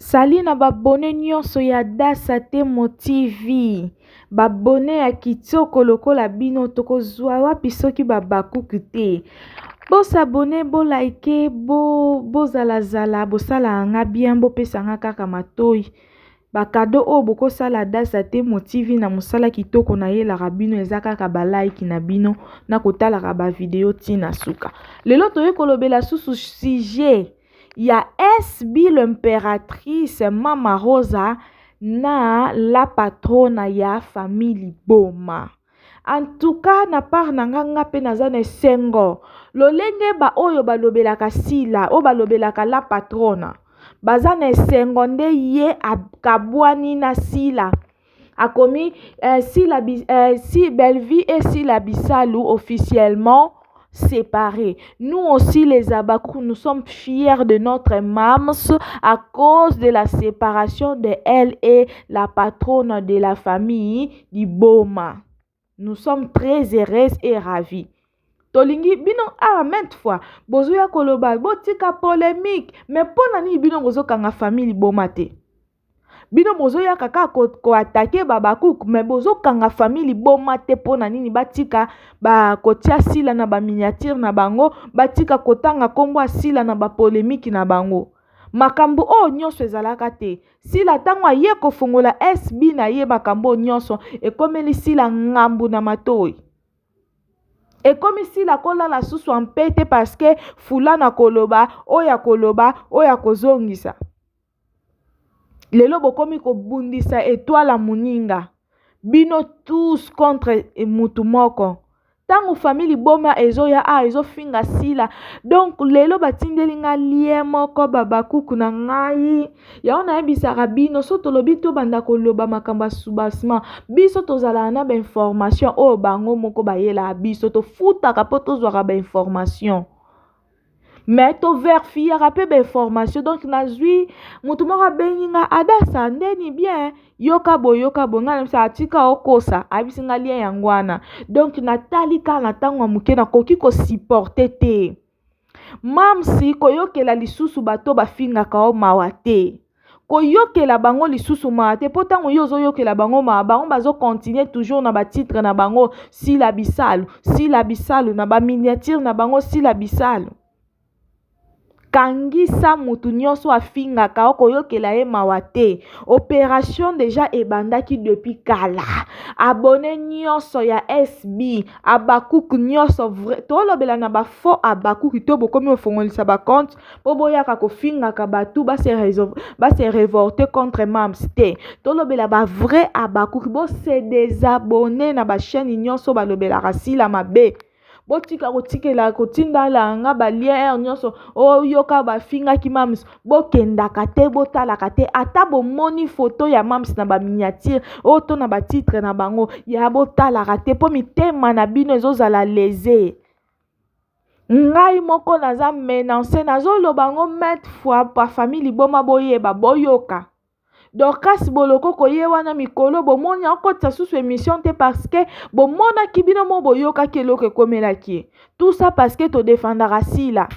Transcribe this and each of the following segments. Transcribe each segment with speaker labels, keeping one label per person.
Speaker 1: Salut na ba abonnes nionso ya Dasa Temo TV. Ba abonnes ya kitoko lokola bino tokozua wapi soki ba bakuku te. Bo s'abonner, bo liker, bo bozala zala, bosala nga bien, bopesa nga kaka matoyi. Ba cadeaux oyo bokosala Dasa Temo TV na mosala kitoko nayelaka bino eza kaka ba like na bino na kotalaka ba video ti na suka. Lelo toye kolobela susu sujet ya SB l'imperatrice mama Rosa na la patrona ya famille liboma. En tout cas na part na nga nga pe naza na esengo lolenge ba oyo balobelaka Sila oyo balobelaka la patrona baza na esengo nde ye akabwani na Sila akomi eh, Sila, eh, si Bellevue et Sila Bisalu officiellement séparés. Nous aussi les Abakou, nous sommes fiers de notre mams à cause de la séparation de elle et la patronne de la famille Liboma. Nous sommes très heureuses et ravis. tolingi bino awa maintes fois bozoya koloba botika polémique mais mpo na nini bino bozokanga famille liboma te bino bozoyaka kaka koatake ko babakuku me bozokanga famille liboma te mpo na nini batika bakotia sila na baminiatire na bango batika kotanga nkombo ya sila na bapolemiki na bango makambo oyo nyonso ezalaka te sila ntango aye kofongola sb na ye makambo oyo nyonso ekomeli sila ngambu na matoi ekomi sila kolala susu ampe te parceke fulana koloba oyo akoloba oyo akozongisa Lelo bokomi kobundisa etoile ya muninga bino tous contre mutu moko tango famille liboma ezoya awa ezofinga sila donc lelo batindeli nga lien moko babakuku na ngai yango nayebisaka bino so tolobi tobanda koloba makambo ya soubassement biso tozalaka na bainformation oyo bango moko bayelaka biso tofutaka mpo tozwaka bainformation mais to verifiaka mpe ba information donc nazwi moto moko abengi nga adasa ndeni bien yoka boye yoka boye ngai nayebisa atika okosa ayebisi nga lien yango wana donc natali kaka na ntango ya moke nakoki kosupporte te mamsi koyokela lisusu bato bafingaka yo mawa te koyokela bango lisusu mawa te mpo ntango yo ozoyokela bango mawa bango bazokontinue toujours na batitre na bango sila bisalu sila bisalu na baminiature na bango sila bisalu kangisa mutu nyonso afingaka okoyokela ye mawa te operation deja ebandaki depuis kala abone nyonso ya sb abakuk nyonso vrai tolobela na ba faux abakuk to bokomi ofongolisa ba compte mpo boyaka kofingaka bato ba se révolter contre mams te tolobela ba vrai abakuk bo se désabonner na ba chaîne nyonso balobelaka sila mabe botika kotikela kotindala nga ba lien heure nyonso oyoka bafingaki mams bokendaka te botalaka te ata bomoni foto ya mams na baminiatire oyo to na batitre na bango ya botalaka te mpo mitema na bino ezozala lese ngai moko naza menance nazoloba yango maintes fois ba famille liboma boyeba boyoka Dorcas Bolokoko ye wana mikolo bomoni akotisa susu émission te parce que bomonaki bino mo boyokaki eloko ekomelaki ye tout ça parce que todefendaka Sila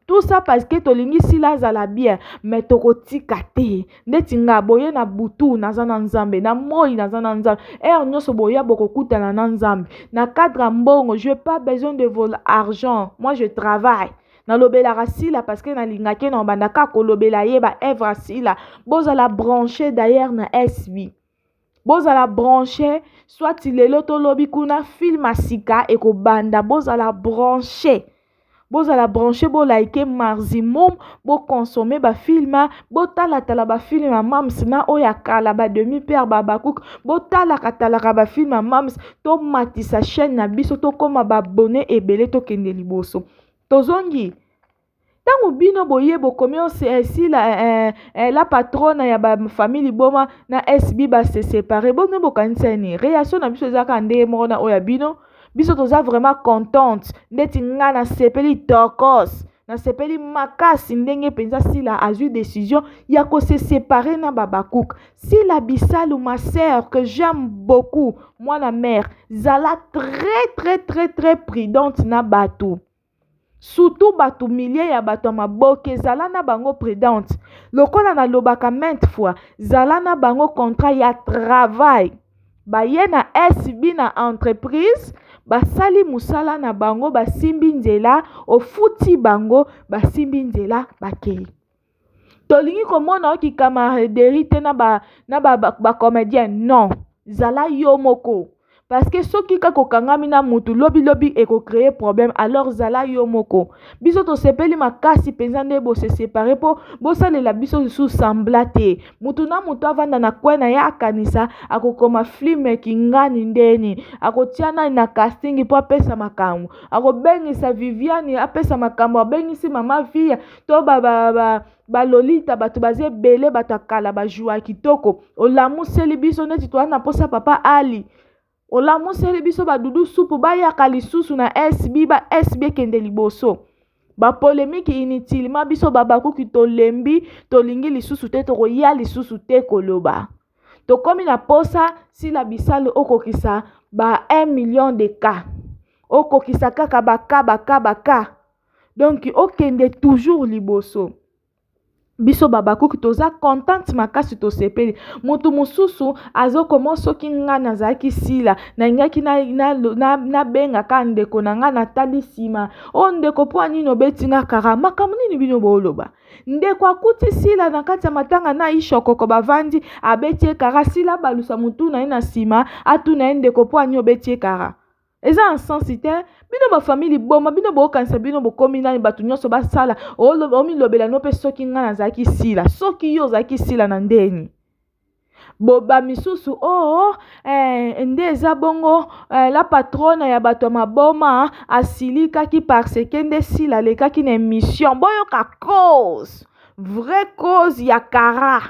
Speaker 1: tout ça parce que tolingi Sila azala bien mais tokotika te ndeti nga boye na butu naza na Nzambe na moi naza na Nzambe heure nyonso boya bokokutana na Nzambe na cadre ya mbongo je pas besoin de vos argent moi je travaille nalobelaka sila parce que nalingaki na obanda kaka kolobela ye ba œuvre ya sila bozala branche d'ailleurs na sb bozala branche soit lelo tolobi kuna film ya sika ekobanda bozala branche bozala branche bolike maximum bokonsome bafilme botalatala bafilme ya mams na oyo ya kala ba demi père babakuk botalaka talaka bafilme ya mams tomatisa chaîne na biso tokóma baabone ebele tokende liboso tozongi ntango bino boye bokomi esila eh, eh, eh, la patrona ya bafamille liboma na sb base separe bino bokanisa nini réaction na biso eza kaka ndenge moko na oyo ya bino biso toza vraiment contente ndeti nga nasepeli tokos nasepeli makasi ndenge mpenza sila azwi décision ya kose separe na babakuk sila bisalu ma sœur que j'aime beaucoup mwana mère zala très très très très prudente na bato. Surtout bato milieu ya bato ya maboke, zala na bango prudente. Lokola nalobaka maintes fois, zala na bango contrat ya travail. Baye na SB na entreprise, basali mosala na bango, basimbi nzela, ofuti bango, basimbi nzela, bakei. Tolingi komona yo ki camaraderie te na ba na ba ba comédien, non, zala yo moko, parce que soki kaka okangami na mutu, lobi lobi ekocréer problème. Alors zala yo moko. Biso tosepeli makasi mpenza nde bose séparer, mpo bosalela biso lisusu semblant te. Mutu na mutu avanda na coin na ye, akanisa akokoma film kingani ndeni, akotia nani na casting mpo apesa makambo, akobengisa Viviane apesa makambo, abengisi mama Via to ba, ba, ba, balolita. Bato baza ebele, bato ya kala bajwa kitoko. Olamuseli biso neti toza na mposa papa Ali, olamuseli biso badudu supu bayaka lisusu na SB, ba SB ekende liboso. Bapolémique inutilement, biso babakuki tolembi, tolingi lisusu te, tokoya lisusu te koloba. Tokomi na posa Sila Bisalo okokisa ba 1 million de cas, okokisa kaka baka baka baka, donc okende toujours liboso. Biso babakuki toza contente makasi, tosepeli. Moto mosusu azokoma, soki nga nazalaki Sila, nalingaki nabengaka ndeko na nga, natali nsima o ndeko, mpo nini obeti nga kara? Makambo nini bino booloba? Ndeko akuti Sila na kati ya matanga na Ishokoko, bavandi, abeti ye kara. Sila abalusa motu na ye na nsima, atuna ye: "Ndeko, mpo ani obeti ye kara?" Eza na sens te. Bino bafamille liboma, bino bokokanisa bino bokomi nani? Bato nyonso basala, omilobela no mpe. Soki ngai nazalaki Sila, soki yo ozalaki Sila na ndeni bo bamisusu oh, nde eza bongo. La patronne ya bato ya maboma asilikaki parce que nde Sila alekaki na émission. Boyoka cause, vraie cause ya kara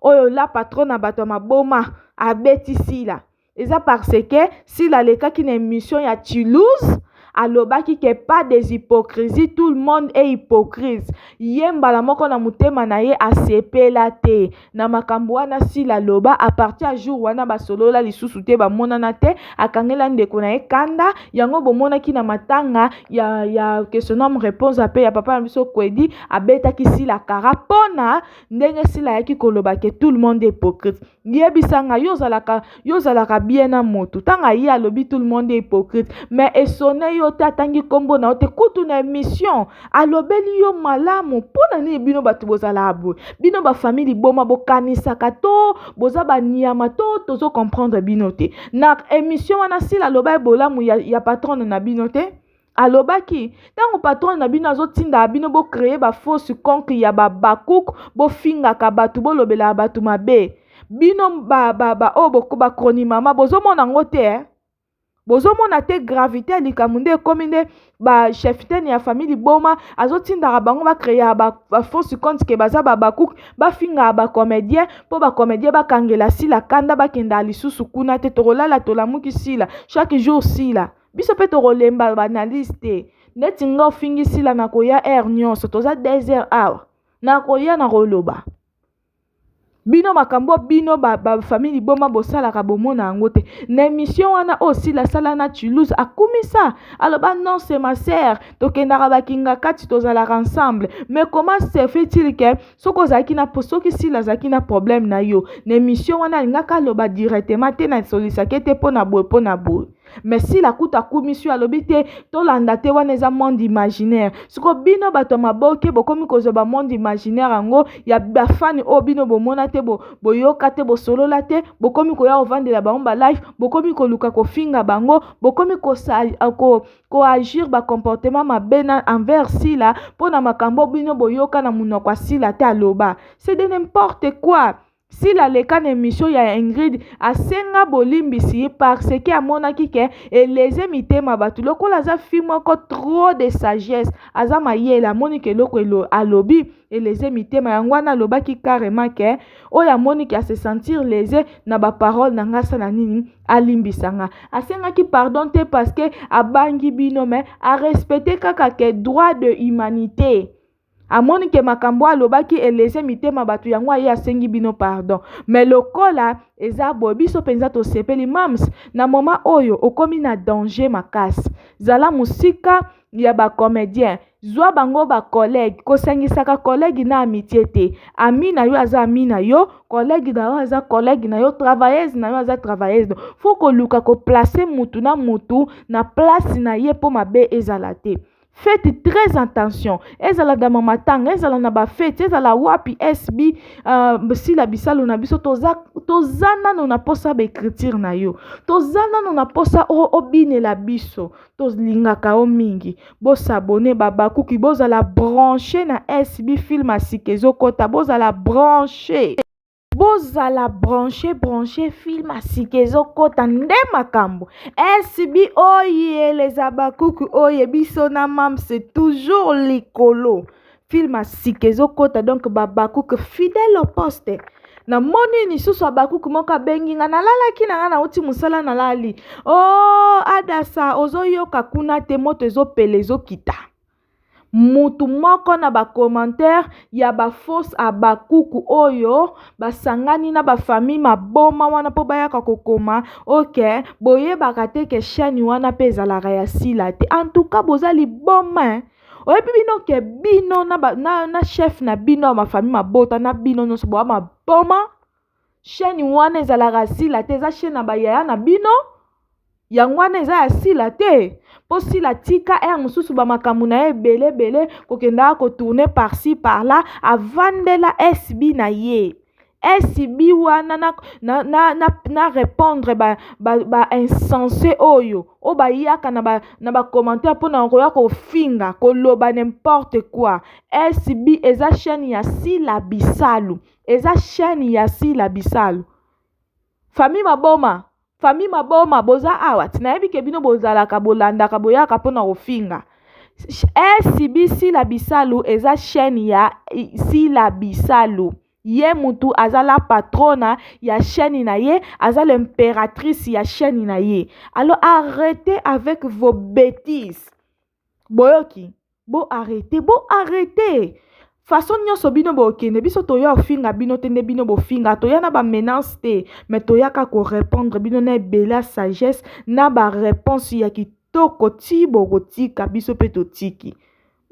Speaker 1: oyo la patronne ya bato ya maboma abeti Sila eza parce que Sila alekaki na émission ya Toulouse, alobaki ke pas des hypocrisies, tout le monde est hypocrite. Ye mbala moko na motema na ye asepela te na makambo wana Sila aloba. À partir ya jour wana basolola lisusu te, bamonana te, akangela ndeko na ye kanda. Yango bomonaki na matanga ya question homme réponse ape ya papa na biso Kwedi, abetaki Sila kara mpona ndenge Sila ayaki koloba ke tout le monde est hypocrite. Yebisanga, yo ozalaka bien na moto, ntango aye alobi tout le monde est hypocrite, mais esone yo te, atangi nkombo na yo te, kutu na émission alobeli yo malamu. Mpo na nini bino bato bozalaka boye? Bino bafamille liboma, bokanisaka to boza banyama to tozocomprendre bino te. Na émission wana Sila aloba bolamu ya patronne na bino te. Alobaki ntango patron na bino azotindaka bino bocréer bafausse compte ya babakuku, bofingaka bato, bolobelaka bato mabe. Bino oyo bakroni mama, bozomona yango te, eh? Bozomona te gravité ya likambo nde ekómi nde bachef tene ya famille liboma azotindaka bango bacréaka bafausse compte ke baza babakuku, bafingaka bacomédien mpo bacomédien bakangela Sila kanda, bakendaka lisusu kuna te. Tokolala, tolamuki, Sila chaque jour, Sila. Biso mpe tokolemba baanalyse te. Neti nga, ofingi Sila, na koya heure nyonso, toza 2 heures awa, nakoya na koloba. Bino makambo bino bafamille ba liboma bosalaka, bomona yango te. Na émission wana oyo Sila asala na Toulouse, akumisa, aloba: "Non, c'est ma sœur, tokendaka bakinga kati, tozalaka ensemble." Mais comment se fait-il ke soki ozalaki na, soki Sila azalaki na problème na yo, na émission wana alingaka aloba directement te: "Nasolisaki te mpo na boye, mpo na boye"? Mais Sila kuta akumisi yo, alobi te tolanda te, wana eza monde imaginaire. Siko bino bato ya maboke bokomi kozwa bamonde imaginaire yango ya bafani oyo bino bomona te, boyoka te, bosolola te, bokomi koya kovandela bango balive, bokomi koluka kofinga bango, bokomi koagir bacomportement mabe na envers Sila mpo na makambo bino boyoka na monoko ya Sila te aloba. C'est de n'importe quoi. Sila aleka na émission ya Ingrid, asenga bolimbisi parce que amonaki ke eleze mitema bato. Lokola aza fille moko trop de sagesse, aza mayele, amoni ke eloko alobi eleze mitema, yango wana alobaki carrément ke oyo amoni ke ase sentir lésé na baparole na nga, asala nini? Alimbisa nga. Asengaki pardon te parce que abangi bino, mais arespecte kaka ke droit de humanité. Amoni ke makambo alobaki elese mitema bato, yango aye asengi bino pardon. Mais lokola eza boye, biso mpenza tosepeli. Mams, na moment oyo okomi na danger makasi. Zala mosika ya bacomédien, zwa bango bacollègue. Kosangisaka collègue na amitié te. Ami na yo aza ami na yo, collègue na yo aza collègue na yo, travailleuse na yo aza travailleuse. Faut koluka koplacer mutu na mutu na place na ye mpo mabe ezala te. Faites très attention. Ezala na mamatanga, ezala na bafete, ezala wapi, SB, Sila Bisalo na biso, toza, toza nano na posa baécriture na yo, toza nano na posa obinela biso, tolingaka yo mingi. Bos'abonner, babakuki, bozala branché na SB. Film ya sika ezokɔta, bozala branché, bozala branché, branché. Film ya sika ezokɔta nde makambo. SB oye, les abakuku oye, biso na Mams toujours likolo. Film ya sika ezokɔta, donc babakuku fidèle au poste. Namoni lisusu abakuku moko abengi nga, nalalaki na nga, nauti mosala, nalali. O oh, Adasa, ozoyoka kuna te, moto ezopela, ezokita. Mutu moko na bacommentaire ya bafausse abakuku oyo basangani na bafamille maboma wana mpo bayaka kokoma. Ok, boyebaka te ke chaîne wana mpe ezalaka ya Sila te. En tout cas, boza liboma. Oyebi bino ke bino na, ba, na, na chef na bino ya bafamille mabota na bino nyonso boya maboma. Chaîne wana ezalaka Sila te, eza chaîne na bayaya na bino. Yango wana eza ya Sila te, mpo Sila tika ere mosusu bamakambo na ye ebele ebele, kokendaka kotourner par-ci par-là. Avandela SB na ye. SB wana na répondre ba insensé ba oyo oyo bayaka na bacommentaire mpona koya kofinga, koloba n'importe quoi. SB eza chaîne ya Sila Bisalu, eza chaîne ya Sila Bisalu. Famille maboma, famille maboma, boza awa ti nayebi ke bino bozalaka, bolandaka, boyaka mpona kofinga. SB Sila Bisalu eza chaîne ya Sila Bisalu. Ye mutu aza la patrona ya chaîne na ye, aza l'impératrice ya chaîne na ye. Alors arrêtez avec vos bêtises. Boyoki? Bo arrêtez, bo arrêtez. Façon nyonso bino bokende, biso toya kofinga bino te. Nde bino bofinga, toya na bamenace te, mais toyaka korépondre bino na ebele ya sagesse, na baréponse ya kitoko. Ti bokotika biso mpe totiki.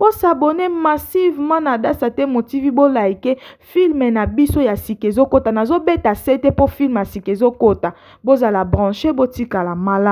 Speaker 1: Bos'abonner massivement na Adasa Temo TV, bolike film na biso ya sika ezokɔta. Nazobeta se te mpo film ya sika ezokɔta. Bozala branché, botikala malamu.